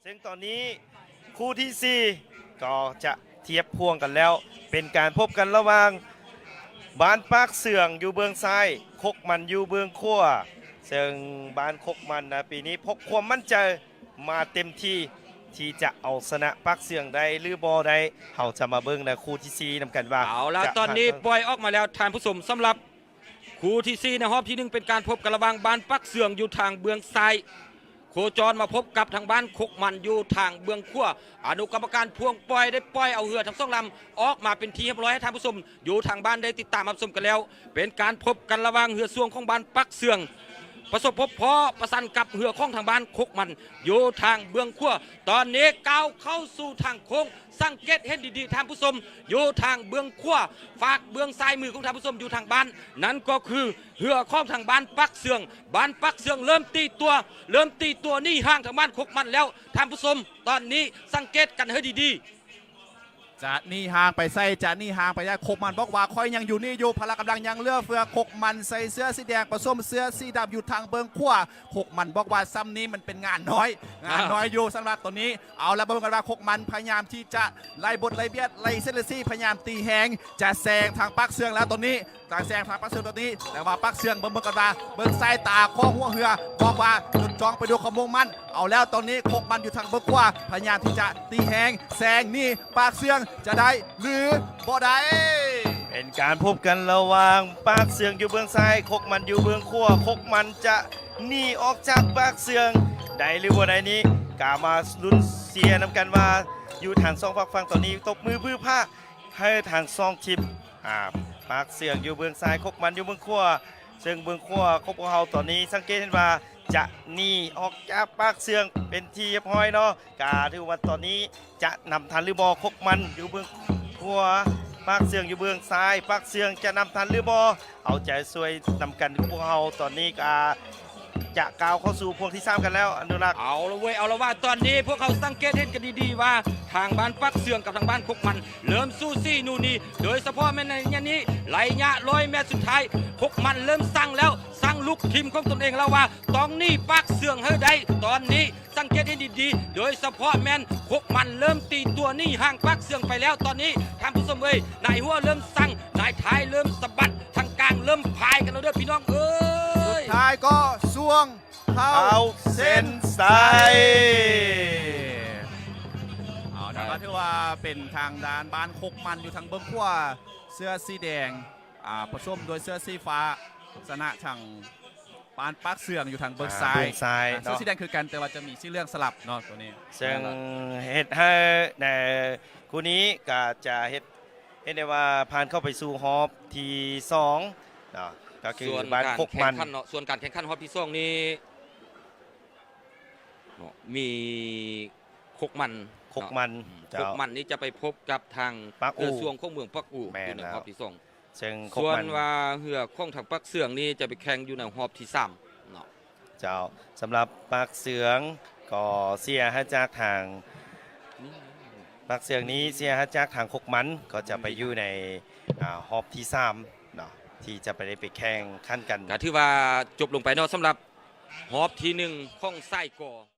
ເຊິ່ງຕອນນີ້ຄູ່ທີສີ່ກໍຈະທຽບພ່ວງກັນແລ້ວ ເປັນການພົບກັນລະຫວ່າງບ້ານປາກເຊື່ອງຢູ່ເບື້ອງຊ້າຍ ຄົກມັນຢູ່ເບື້ອງຂວາ ເຊິ່ງບ້ານຄົກມັນນະປີນີ້ພົກຄວາມໝັ້ນໃຈມາເຕັມທີ່ ທີ່ຈະເອົາຊະນະປາກເຊື່ອງໄດ້ຫຼືບໍ່ໄດ້ ເຮົາຈະມາເບິ່ງໃນຄູ່ທີສີ່ນຳກັນວ່າ ເອົາລະ ຈະ ຕອນນີ້ປ່ອຍອອກມາແລ້ວທ່ານຜູ້ຊົມ ສຳລັບ ຄູ່ທີສີ່ໃນຮອບທີໜຶ່ງ ເປັນການພົບກັນລະຫວ່າງບ້ານປາກເຊື່ອງຢູ່ທາງເບື້ອງຊ້າຍ ໂຄຈອນມາພົບກັບທາງບ້ານຄົກມັນຢູ່ທາງເບື້ອງຂວາ. ອະນຸກຳມະການພ່ວງປ່ອຍໄດ້ປ່ອຍເອົາເຮືອທັງສອງລຳອອກມາເປັນທີ່ຮຽບຮ້ອຍ ໃຫ້ທ່ານຜູ້ຊົມຢູ່ທາງບ້ານໄດ້ຕິດຕາມຮັບຊົມກັນແລ້ວ. ເປັນການພົບກັນລະຫວ່າງເຮືອຊ່ວງຂອງບ້ານປາກເຊື່ອງ ປະສົບພົບພໍ້ປະສານກັບເຮືອຂອງທາງບ້ານຄົກມັນຢູ່ທາງເບື້ອງຂວາ. ຕອນນີ້ກ້າວເຂົ້າສູ່ທາງໂຄ້ງ ສັງເກດເຫັນດີໆ ທ່ານຜູ້ຊົມ ຢູ່ທາງເບື້ອງຂວາ ຟາກເບື້ອງຊ້າຍມືຂອງທ່ານຜູ້ຊົມຢູ່ທາງບ້ານ ນັ້ນກໍຄືເຮືອຂອງທາງບ້ານປາກເຊື່ອງ. ບ້ານປາກເຊື່ອງເລີ່ມຕີຕົວ ເລີ່ມຕີຕົວໜີຫ່າງທາງບ້ານຄົກມັນແລ້ວ ທ່ານຜູ້ຊົມ ຕອນນີ້ສັງເກດກັນໃຫ້ດີໆ. ຈະໜີຫ່າງໄປໃສ ຈະໜີຫ່າງໄປໃສ? ຄົກມັນບອກວ່າ ຂ້ອຍຍັງຢູ່ນີ້ຢູ່ ພະລະກຳລັງຍັງເຫຼືອເຟືອ. ຄົກມັນໃສ່ເສື້ອສີແດງປະສົມເສື້ອສີດຳຢູ່ທາງເບື້ອງຂວາ. ຄົກມັນບອກວ່າ ຊ່ຳນີ້ມັນເປັນງານນ້ອຍ ງານນ້ອຍຢູ່. ສຳລັບຕອນນີ້ ເອົາລະ ມາເບິ່ງກັນວ່າຄົກມັນພະຍາຍາມທີ່ຈະໄລ່ບົດໄລ່ບຽດ ໄລ່ເສດໄລ່ສີ ພະຍາຍາມຕີແຮງ ຈະແຊງທາງປາກເຊື່ອງແລ້ວຕອນນີ້ ຈະແຊງທາງປາກເຊື່ອງຕອນນີ້. ແຕ່ວ່າປາກເຊື່ອງເບິ່ງ ເບິ່ງກັນວ່າ ເບິ່ງສາຍຕາຂອງຫົວເຮືອ ບອກວ່າຈົດຈ້ອງໄປດ້ວຍຄວາມມຸ່ງໝັ້ນ. ເອົາແລ້ວ ຕອນນີ້ຄົກມັນຢູ່ທາງເບື້ອງຂວາ ພະຍາຍາມທີ່ຈະຕີແຮງແຊງໜີປາກເຊື່ອງ ຈະໄດ້ ຫຼື ບໍ່ໄດ້. ເປັນການພົບກັນລະຫວ່າງປາກເຊື່ອງຢູ່ເບື້ອງຊ້າຍ ຄົກມັນຢູ່ເບື້ອງຂວາ. ຄົກມັນຈະໜີອອກຈາກປາກເຊື່ອງໄດ້ ຫຼື ບໍ່ໄດ້ນີ້ ກະມາລຸ້ນເຊຍນຳກັນວ່າ ຢູ່ທາງສອງຟາກຝັ່ງຕອນນີ້ ຕົບມືບື້ພາໃຫ້ທັງສອງທີມ. ອາ ປາກເຊື່ອງຢູ່ເບື້ອງຊ້າຍ ຄົກມັນຢູ່ເບື້ອງຂວາ. ເຊິ່ງເບື້ອງຂວາຂອງພວກເຮົາຕອນນີ້ສັງເກດເຫັນວ່າ ຈະໜີອອກຈາກປາກເຊື່ອງເປັນທີ່ຮຽບຮ້ອຍເນາະ. ກະຖືວ່າຕອນນີ້ຈະນຳທັນຫຼືບໍ່? ຄົກມັນຢູ່ເບື້ອງຂວາ ປາກເຊື່ອງຢູ່ເບື້ອງຊ້າຍ ປາກເຊື່ອງຈະນຳທັນຫຼືບໍ່? ເອົາໃຈຊ່ວຍນຳກັນ ພວກເຮົາຕອນນີ້ກະຈະກ້າວເຂົ້າສູ່ພວງທີສາມກັນແລ້ວ ອະນຸລັກ. ເອົາລະເວີຍ ເອົາລະວ່າ ຕອນນີ້ພວກເຮົາສັງເກດເຫັນກັນດີໆວ່າ ທາງບ້ານປາກເຊື່ອງກັບທາງບ້ານຄົກມັນ ເລີ່ມສູສີນູ່ນີ່ ໂດຍສະເພາະແມ່ນໃນໄລຍະນີ້ ໄລຍະຮ້ອຍແມັດສຸດທ້າຍ ຄົກມັນເລີ່ມສັ່ງແລ້ວ ສັ່ງລູກທີມຂອງຕົນເອງແລ້ວວ່າ ຕ້ອງໜີປາກເຊື່ອງໃຫ້ໄດ້. ຕອນນີ້ ສັງເກດໃຫ້ດີໆ ໂດຍສະເພາະແມ່ນຄົກມັນເລີ່ມຕີຕົວໜີຫ່າງປາກເຊື່ອງໄປແລ້ວ. ຕອນນີ້ທ່ານຜູ້ຊົມເອີຍ ນາຍຫົວເລີ່ມສັ່ງ ນາຍທ້າຍເລີ່ມສະບັດ ທາງກາງເລີ່ມພາຍກັນແລ້ວເດີພີ່ນ້ອງເອີຍ. ສຸດທ້າຍກໍຊ່ວງເຂົ້າເສັ້ນໄຊ. ເອົານະ ກໍຖືວ່າເປັນທາງດ້ານບ້ານຄົກມັນຢູ່ທາງເບື້ອງຂວາ ເສື້ອສີແດງ ອາ ປະສົມດ້ວຍເສື້ອສີຟ້າ ຊະນະທາງ ປານປາກເຊື່ອງຢູ່ທາງເບື້ອງ ອ່າ ຊ້າຍ ເບື້ອງຊ້າຍ ອ່າ ເນາະ ເສື້ອສີແດງຄືກັນ ແຕ່ວ່າຈະມີສີເຫຼືອງສະຫຼັບເນາະ ໂຕນີ້ ເຊິ່ງ ແມ່ນລະ ເຮັດໃຫ້ໃນຄູ່ນີ້ກະຈະເຮັດ ເຮັດໄດ້ວ່າຜ່ານເຂົ້າໄປສູ່ຮອບທີສອງເນາະ ກໍຄືບ້ານຄົກມັນເນາະ. ສ່ວນການແຂ່ງຂັນຮອບທີສອງນີ້ເນາະ ມີຄົກມັນ ຄົກມັນ ເຈົ້າ ຄົກມັນນີ້ຈະໄປພົບກັບທາງປາກອູ່ ເຮືອຊ່ວງຂອງເມືອງປາກອູ່ ແມ່ນ ຢູ່ໃນຮອບທີສອງ ເຊິ່ງ ສ່ວນວ່າເຮືອຂອງທາງປາກເຊື່ອງນີ້ຈະໄປແຂ່ງຢູ່ໃນຮອບທີສາມເນາະ. ເຈົ້າ ສຳລັບປາກເຊື່ອງກໍເສຍໃຫ້ຈາກທາງ ປາກເຊື່ອງນີ້ເສຍໃຫ້ຈາກທາງຄົກມັນ ກໍຈະໄປຢູ່ໃນ ອາ ຮອບທີສາມເນາະ ທີ່ຈະໄປ ໄດ້ໄປແຂ່ງຂັນກັນ ກໍຖືວ່າຈົບລົງໄປເນາະ ສຳລັບຮອບທີໜຶ່ງຂອງສາຍ ກ.